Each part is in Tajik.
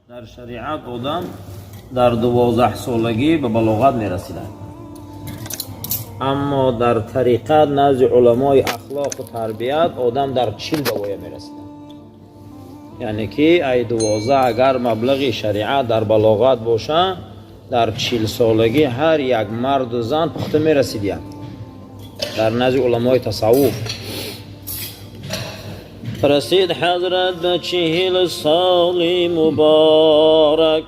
Дар шариат одам дар 12 солагӣ ба балоғат мерасидад, аммо дар тариқат, назди уламои ахлоқу тарбият, одам дар 40 ба воя мерасидад. Яъне ки ай 12 агар маблағи шариат дар балоғат боша, дар 40 солагӣ ҳар як марду зан пухта мерасидиянд дар назди уламои тасаввуф. Расид ҳазрат ба 40 соли муборак,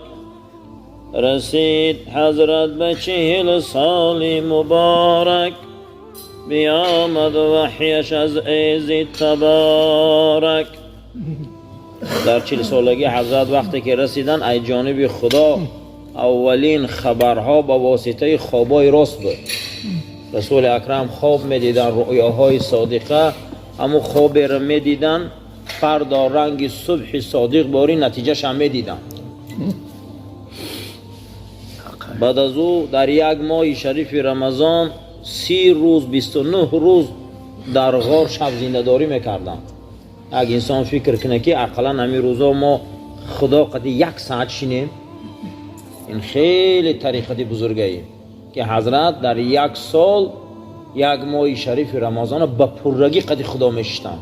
расид ҳазрат ба 40 соли муборак, биомад ваҳяш аз эзи таборак. Дар 40 солагӣ ҳазрат вақте ки расиданд, ай ҷониби Худо аввалин хабарҳо ба воситаи хобҳои рост буд. Расули Акрам хоб медиданд, рӯёҳои содиқа. Ҳамун хоберо медиданд, фардо ранги субҳи содиқ бори натиҷашам медиданд. Баъд аз ӯ дар як моҳи шарифи Рамазон 30 рӯз, 29 рӯз дар ғор шаб зиндадорӣ мекарданд. Як инсон фикр кунад, ки ақаллан ҳамин рӯзо мо Худо қади як саат шинем, ин хеле тариқати бузургаем, ки ҳазрат дар як сол як моҳи шарифи Рамазона ба пуррагӣ қади Худо мешиштанд.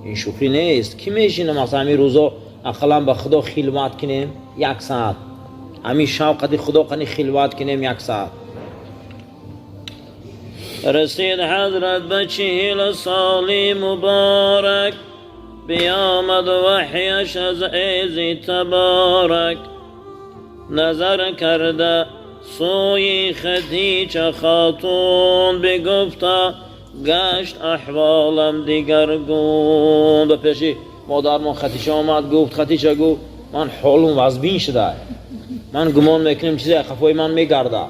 Ин шӯхӣ нест. Кӣ мешина, масалан, ҳамин рӯзо ақаллан ба Худо хилват кунем як саат, ҳамин шав қади Худо қани хилват кунем як саат? Расид ҳазрат ба 40 соли муборак, биомад ваҳяш аз эзи таборак. Назар карда сӯи Хадича хотун, бигуфта: «Гашт аҳволам дигаргун». Ба пеши модармон Хатича омад, гуфт, Хатича гуфт: «Ман ҳолум вазбин шуда, ман гумон мекунем, чизе қафои ман мегардад,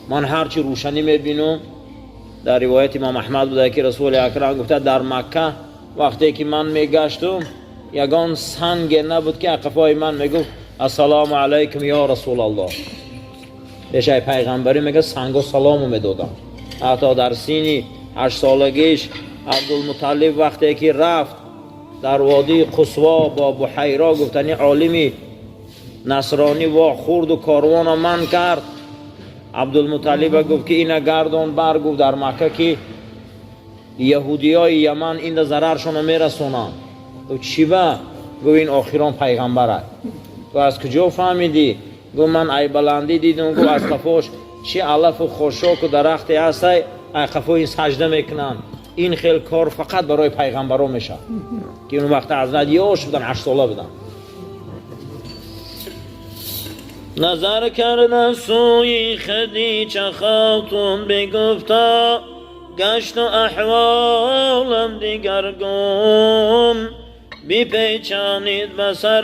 ман ҳарчи рӯшанӣ мебинум». Дар ривояти Имом Аҳмад буда, ки Расули Акрам гуфта: «Дар Макка вақте ки ман мегаштум, ягон санге набуд, ки қафои ман мегуфт: „Ассалому алайкум, ё Расулаллоҳ“». Пешаи пайғамбарӣ, мега, санго салому медодам. Ҳатто дар синни 8 солагиш Абдулмуталлиб вақте ки рафт дар водии Қусво бо Буҳайро, гуфтани олими насронӣ, вохӯрду корвона ман кард, Абдулмуталлиба гуфт, ки ина гардон бар, гуфт, дар Макка ки яҳудиёи Яман инда зараршона мерасонанд. Гуфт: «Чӣ ба?» Гуфт: «Ин охирон пайғамбарад». Гуфт: «Аз куҷо фаҳмидӣ?» Гуфт: «Ман ай баландӣ дидум», гуфт, «аз қафош чӣ алафу хошоку дарахте ҳастай, ай қафои ин саҷда мекунанд. Ин хел кор фақат барои пайғамбаро мешавад», ки он вақта ҳазрат ёш будан, 8 сола буданд. Назар карда сӯи Хадича хотун, бигуфта: «Гашту аҳволам дигаргун». Бипечонид ба сар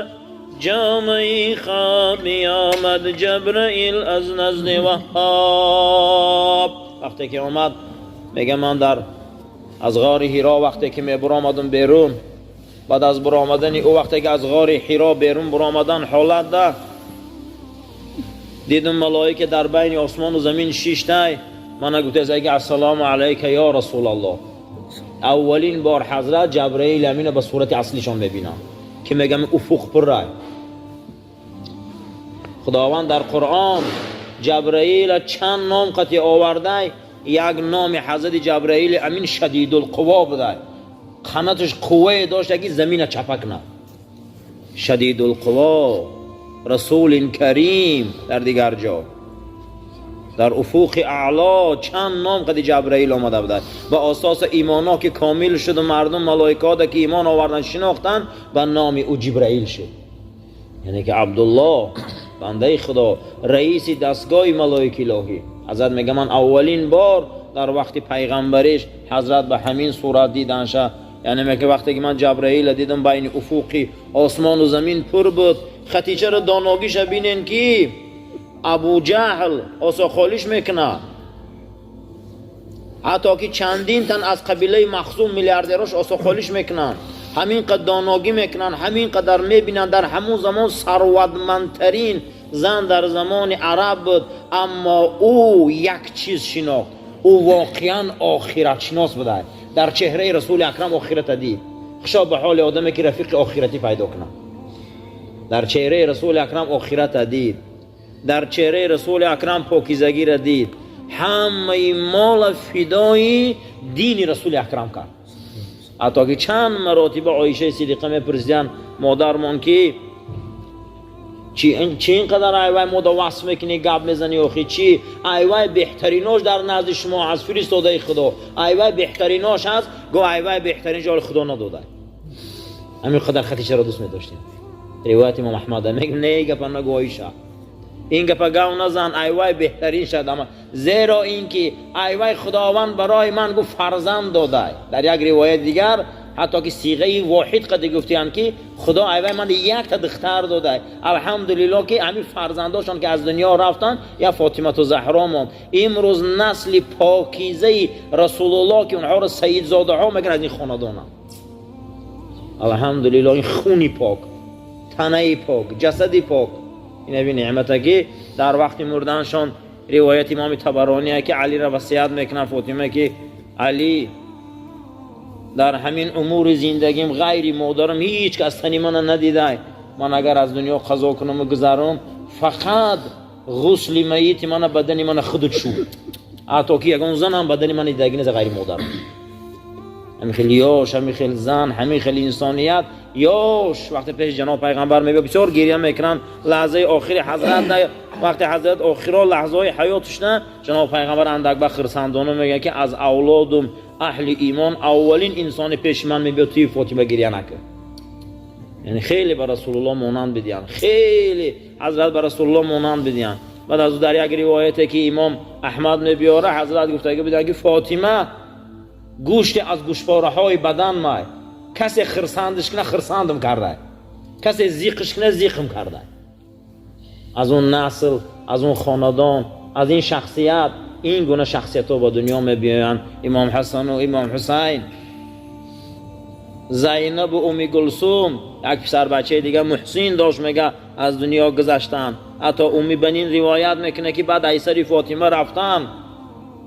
ҷомаи хоб, биомад Ҷабраил аз назди Ваҳҳоб. Вақте ки омад, мега, ман дар аз ғори Ҳиро вақте ки мебуромадум берун, баъд аз буромадани ӯ, вақте ки аз ғори Ҳиро берун буромадан ҳолат дидум, малоика дар байни осмону замин шиштай, мана гуфтааст: «Ассалому алайка, ё Расулаллоҳ». Аввалин бор ҳазрат Ҷабраил Амина ба сурати аслишон мебинам, ки мегам, уфуқ пуррай. Худованд дар Қуръон Ҷабраила чанд ном қати овардай. Як номи ҳазрати Ҷабраили Амин Шадидулқуво будай. Қанаташ қуввае дошта, ки замина чапа кунад. Шадидулқуво, Расулин Карим. Дар дигар ҷо дар уфуқи аъло чанд ном қади Ҷабраил омада будад. Ба асоси имоно ки комил шуду мардум, малоикода ки имон овардан, шинохтанд, ба номи ӯ Ҷибраил шуд. Яъне ки Абдуллоҳ, бандаи Худо, раиси дастгоҳи малоики илоҳӣ. Ҳазрат мега, ман аввалин бор дар вақти пайғамбариш ҳазрат ба ҳамин сурат диданша. Яъне мега, вақте ки ман Ҷабраила дидам, байни уфуқи осмону замин пур буд. Хатичаро доногиша бинен, ки Абуҷаҳл осохолиш мекунад, ҳатто ки чандин тан аз қабилаи Махзум, миллиардерош осохолиш мекунанд. Ҳамин қадр доногӣ мекунанд, ҳамин қадар мебинанд. Дар ҳамун замон сарватмандтарин зан дар замони араб буд, аммо ӯ як чиз шинохт: ӯ воқеан охиратшинос буда. Дар чеҳраи Расули Акрам охирата дид. Хушо ба ҳоли одаме, ки рафиқи охиратӣ пайдо кунад. Дар чеҳраи Расули Акрам охирата дид, дар чеҳраи Расули Акрам покизагиро дид, ҳамаи мола фидои дини Расули Акрам кард. Ҳатто ки чанд маротиба Оишаи Сидиқа мепурсиданд модармон, ки чи ин қадар айвай мода васф мекунӣ, гап мезанӣ, охи чи айвай беҳтаринош дар назди шумо аз фиристодаи Худо, айвай беҳтаринош ҳаст? Го айвай беҳтарин ҷоли Худо надода. Ҳамин қадар Хадичаро дӯст медоштем. Ривояти Имом Аҳмада мегӯ: не, гапа нагу, Оиша, ин гапа гав назан, айвай беҳтарин шад, зеро ин ки айвай Худованд барои ман гуфт фарзанд додай. Дар як ривояти дигар ҳатто ки сиғаи воҳид қади гуфтиянд, ки Худо айвай ман якта духтар додай. Алҳамдулилло, ки ҳамин фарзандошон ки аз дунё рафтанд, я Фотимату Заҳро монд. Имрӯз насли покизаи Расулуллоҳ, ки онҳоро саидзодаҳо мегӯянд, аз ин хонадонанд. Алҳамдулилло, ин хуни пок, танаи пок, ҷасади пок, ин аби неъмата, ки дар вақти мурданшон, ривояти Имоми Табарония, ки Алиро васият мекунанд Фотима, ки Али, дар ҳамин умури зиндагим ғайри модарам ҳеҷ кас тани мана надидай. Ман агар аз дунё қазо кунаму гузарам, фақат ғусли майити мана, бадани мана худут шу, ҳатто ки ягон занам бадани мана дидаги нест ғайри модарам. Ҳамин хел ёш, ҳамин хел зан, ҳамин хел инсоният. Ёш вақте пеши ҷаноб пайғамбар мебиёд, бисёр гирья мекунанд. Лаҳзаи охири ҳазрат, вақте ҳазрат охиро лаҳзаҳои ҳаётушна, ҷаноб пайғамбар андак ба хирсандона мегӯяд, ки аз авлодум аҳли имон аввалин инсони пеши ман мебиёд туи, Фотима, гирья накун. Яъне хеле ба Расулуллоҳ монанд бидиҳанд, хеле ҳазрат ба Расулуллоҳ монанд бидиҳанд. Баъд аз ӯ дар як ривояте, ки Имом Аҳмад мебиёра, ҳазрат гуфтаги буданд, ки Фотима гӯште аз гӯшпораҳои бадан май, касе хирсандиш кина, хирсандам кардай, касе зиқиш кина, зиқм кардай. Аз он насл, аз он хонадон, аз ин шахсият ин гуна шахсиятҳо ба дунё мебиёянд: Имом Ҳасану Имом Ҳусайн, Зайнабу Уми Гулсум. Як писарбачаи дига Муҳсин дошт, мега, аз дунё гузаштанд. Ҳатто Уми Банин ривоят мекунад, ки баъд айсари Фотима рафтан,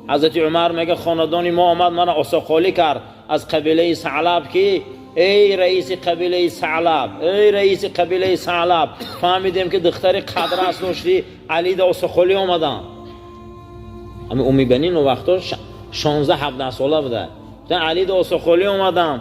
ҳазрати Умар мега, хонадони мо омад, мана осоқолӣ кард аз қабилаи Саълаб, ки эй раиси қабилаи Саълаб, эй раиси қабилаи Саълаб, фаҳмидем, ки духтари қадрас доштӣ, Алида осоқолӣ омаданд. Ҳами Уми Банин вақто 16-17 сола буда. Алида осоқолӣ омадам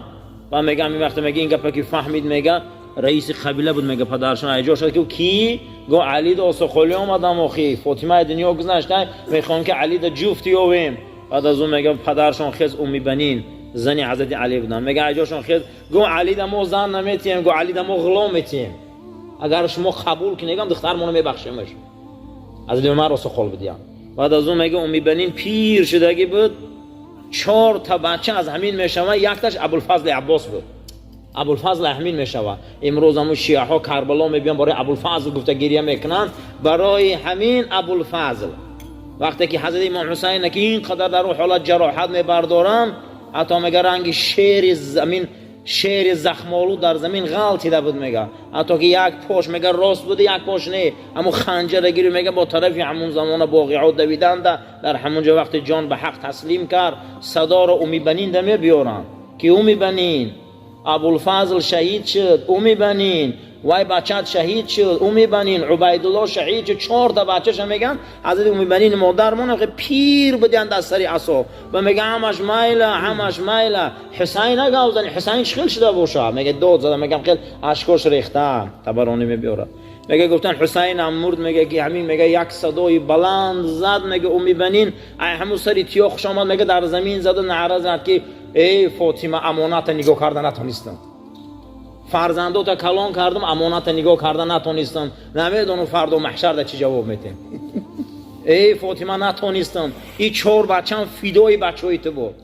ва мега, ҳамин вақте мега, ин гапа ки фаҳмид, мега, раиси қабила буд, мега, падаршон айҷо шуд, ки ки го Алида осоқолӣ омадам, охи Фотимаи дунё гузашта, мехоҳем, ки Алида ҷуфт ёвем. Баъд аз он мега, падаршон хез, Уми Банин зани ҳазрати Али буданд, мега, айҷошон хез, го Алида мо зан наметиҳем, го Алида мо ғулом метиҳем, агар шумо қабул кунегам, духтармоно мебахшемаш. Ҳазрати Умар осоқол будиям. Баъд аз он мега, Уми Банин пир шудагӣ буд, чор та бача аз ҳамин мешавад, якташ Абулфазли Аббос буд. Абулфазл ҳамин мешавад. Имрӯз ҳамун шиаҳо Карбало мебиён, барои Абулфазл гуфта гирья мекунанд. Барои ҳамин Абулфазл, вақте ки ҳазрати Имом Ҳусайна ки ин қадар дар он ҳолат ҷароҳат мебардоранд, ҳатто мега, ранги шери замин, шери захмолуд дар замин ғалтида буд, мега, ҳатто ки як пош, мега, рост буд, як пош не. Ҳамун ханҷара гири, мега, бо тарафи ҳамун замона боғиҳо давиданда, дар ҳамун ҷо вақте ҷон ба ҳақ таслим кард, садоро Уми Банин да мебиёранд, ки Уми Банин, Абулфазл шаҳид шуд, Уми Банин, вай бачаат шаҳид шуд, Уми Банин, Убайдулло шаҳид шуд. Чорта бачаша меган. Ҳазрати Уми Банин модармон пир будиянд, аз сари асо ва мега, ҳамаш майла, ҳамаш майла, Ҳусайн нагавзани, Ҳусайн чӣ хел шуда боша? Мега, дод зада, мегам, хел ашкош рехта. Табаронӣ мебиёрад, мега, гуфтан, Ҳусайнам мурд. Мега, ки ҳамин, мега, як садои баланд зад, мега, Уми Банин ай ҳамун сари тиё хуш омад, мега, дар замин заду наъра зад, ки эй Фотима, амоната нигоҳ карда натонистам, фарзандота калон кардам, амоната нигоҳ карда натонистам, намедонам фардо маҳшарда чӣ ҷавоб метем. Эй Фотима, натонистам, и чор бачам фидои бачаҳои ту буд.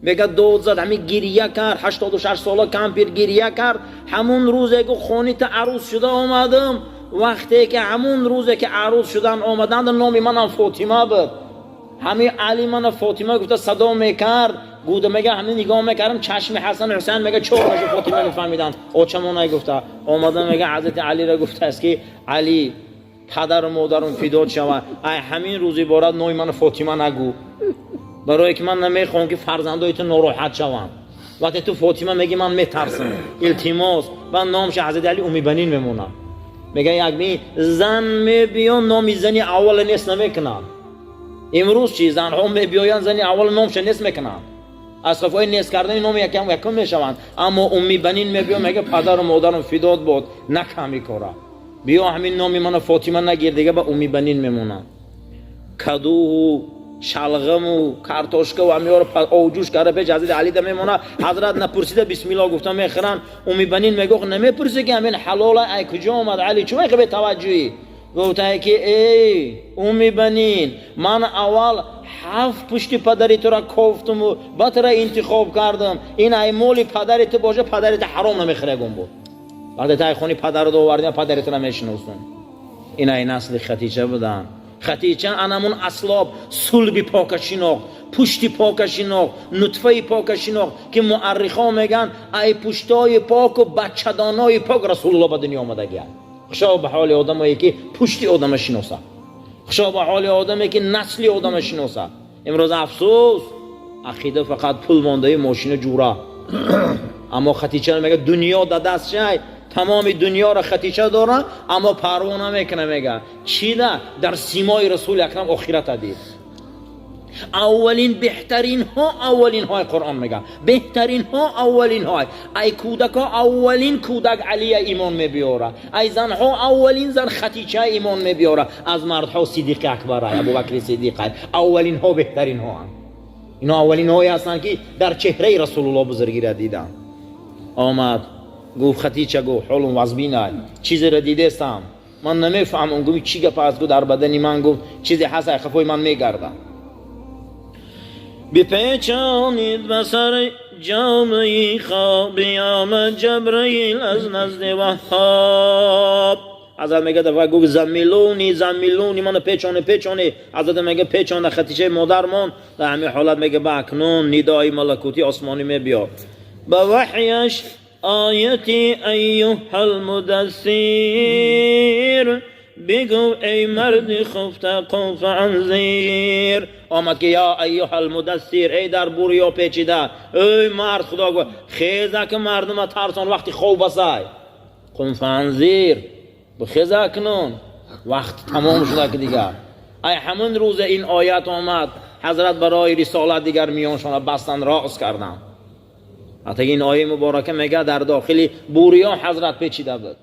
Мега, дод зад, ҳамин гирья кард, 86 сола кампир гирья кард. Ҳамун рӯзе ку хонита арӯз шуда омадам, вақте ки ҳамун рӯзе ки арӯз шудан омаданд, номи манам Фотима буд. Ҳамин Али мана Фотима гуфта садо мекард. Гуда, мега, ҳамин нигоҳ мекардам, чашми Ҳасан, Ҳусайн, мега, чорашу Фотима мефаҳмиданд. Очамонай гуфта омада, мега, ҳазрати Алира гуфтааст, ки Али, падару модарум фидот шава, ай ҳамин рӯз иборат номи мана Фотима нагӯ, барое ки ман намехоҳам, ки фарзандои ту нороҳат шаванд. Вақте ту Фотима мегӣ, ман метарсам, илтимос. Баъд номша ҳазрати Али Уми Банин мемонад. Мега, як ми зан мебиён, номи зани аввала нест намекунанд. Имрӯз чи занҳо мебиёянд, зани аввала номша нест мекунанд, аз қафои нест кардани номи якам якум мешаванд. Аммо Умми Банин мебиё, мега: «Падару модарам фидот бод, наками кора, биё, ҳамин номи мана Фотима нагир, дига ба Умми Банин мемонам». Кадуҳу шалғаму картошкаву ҳамиёро овҷӯш карда, пеш Ҳазрати Алида мемона. Ҳазрат напурсида, бисмилло гуфта мехӯранд. Умми Банин мегӯ: «Намепурсӣ, ки ҳамин ҳалола ай куҷо омад? Али, чун айқа бетаваҷҷӯҳӣ?» Гуфтае, ки: «Эй Умми Банин, ман аввал ҳафт пушти падари тура кофтуму ба тура интихоб кардам. Ин ай моли падари ту боша, падари ту ҳаром намехӯра гум буд. Вақте тай хони падарро овардим, падари тура мешиносум». Ин ай насли Хатича буданд. Хатича анамун аслоб сулби пока шинохт, пушти пока шинохт, нутфаи пока шинохт, ки муаррихо мегӯянд, ай пуштои поку бачадонои пок Расулулло ба дунё омадагианд. Хушо ба ҳоли одамое, ки пушти одама шиноса, хушо ба ҳоли одаме, ки насли одама шиноса. Имрӯз, афсӯс, ақида фақат пул мондаи, мошина, ҷура. Аммо Хатича мега, дунё да даст шай, тамоми дунёро Хатича дора, аммо парво намекуна. Мега, чида дар симои Расули Акрам охирата дид. Аввалин, беҳтаринҳо, аввалинҳои Қуръон мега, беҳтаринҳо, аввалинҳо. Ай кӯдакҳо аввалин кӯдак Алия имон мебиёра, ай занҳо аввалин зан Хатича имон мебиёра, аз мардҳо Сидиқи Акбарай, Абубакри Сидиқай. Аввалинҳо, беҳтаринҳоанд. Ино аввалинҳое ҳастанд, ки дар чеҳраи Расулулло бузургира диданд. Омад, гуфт: «Хатича», гуфт, «ҳолум вазбинай, чизеро дидестам, ман намефаҳмам». Гуфт: «Чӣ гап аст?» Гуфт: «Дар бадани ман», гуфт, «чизе ҳаст, ай қафои ман мегардад». Бипечонид ба сари ҷомаи хоб, биомад Ҷабраил аз назди Ваҳҳоб. Ҳазрат мега, дафъа гуфт: «Заммилуни, заммилуни», мана печоне, печоне. Ҳазрат мега, печонда Хатичаи модармон. Дар ҳамин ҳолат, мега, ба акнун нидои малакутӣ осмонӣ мебиёд ба ваҳяш ояти: «Айюҳал мудассир», бигӯ: «Эй марди хуфта, қум фаанзир». Омад ки: «Ё айюҳал мудассир», эй дар бурё печида, эй мард, Худо гуфт: «Хеза, ки мардума тарсон, вақти хов басай». Қум фаанзир, бихеза, акнун вақт тамом шуда ки дигар. Ай ҳамин рӯза ин оят омад, ҳазрат барои рисолат дигар миёншона бастан, роз карданд. Ҳатто ин ояи муборака, мега, дар дохили бурё ҳазрат печида буд.